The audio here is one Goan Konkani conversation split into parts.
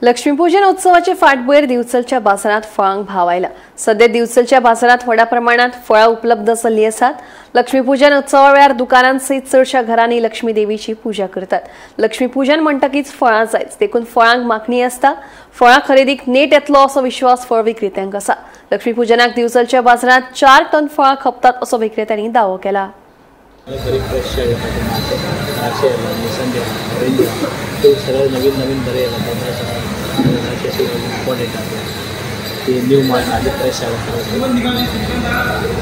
लक्ष्मीपूजन उत्सवाचे फाटभुंयेर दिवचलच्या बाजारांत फळांक भाव आयला. सध्या दिवचलच्या बाजारांत व्हडा प्रमाणात फळां उपलब्ध जाल्लीं आसात. लक्ष्मीपूजन उत्सवा वेळार दुकानांसयत चडशा घरांनी लक्ष्मी देवीची पूजा करतात. लक्ष्मीपूजन म्हणटकीच फळां जायच, देखून फळांक मागणी आसता. फळां खरेदीक नेट येतलो असो विश्वास फळ विक्रेत्यांक आसा. लक्ष्मीपूजनाक दिवचलच्या बाजारांत 4 टन फळां खपतात असो विक्रेत्यांनी दावो केला. सगळे नवीन नवीन बरे इम्पॉर्टंट ते न्यू माल आधी फ्रेश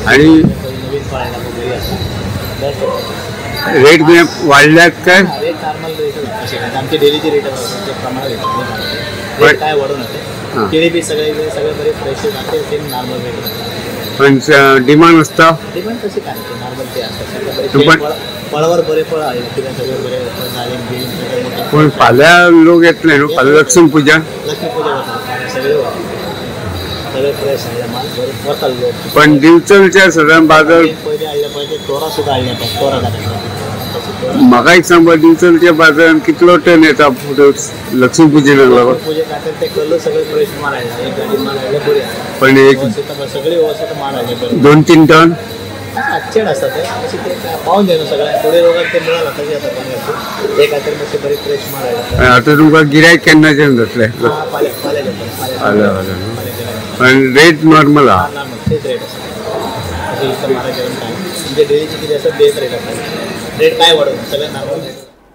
आणि नवीन फळ बरी आसा. रेट वाढल्यात काय? रेट नॉर्मल रेट असे काय आमचे डेलीचे रेट ते प्रमाणात रेट रेट काय वाढून होते. केळी बी सगळे सगळे बरे फ्रेश ते सेम नॉर्मल रेट. पण डिमांड असता? डिमांड तशी काय नॉर्मल ते असतात. फळावर बरे फळ आहे सगळे बरे डाळिंब. पण फाल्यां लोक येतले न्हू फाल्यां लक्ष्मीपूजन? लक्ष्मीपूजा वता सगळे सगळे फ्रेश हाडले माल बरे वता लोक. पण दिवचलच्या सदां बाजार पयलीं हाडले पळय ते तोरा सुद्दां हाडले पळय तोरा घातले. म्हाका एक सांग, दिवचलच्या बाजारान कितलो टन येता लक्ष्मीपूजनाक लागून? पूजे खातीर ते कल्लो सगळे फ्रेश माल हाडला, एक गाडी माल हाडले बरी आसा. पण एक सगळे व्यवस्थित माल हाडले 2-3 टन चेड आसता ते अशें ते पावून जायना सगळ्यांक. थोडे लोकांक ते मेळना तशें जाता कोणाक ते खातीर मातशें बरें फ्रेश माल हाडला. आतां तुमकां गिरायक केन्नाच्यान जातलें? फाल्यां फाल्यां फाल्यां. पण रेट नॉर्मल आहा? नॉर्मल तेच रेट आसा. अशें इतलें म्हारग घेवन काय म्हणजे डेलीचे कितें आसा तेच रेट आसा. रेट काय वाडोवन सगळें नॉर्मल रेट.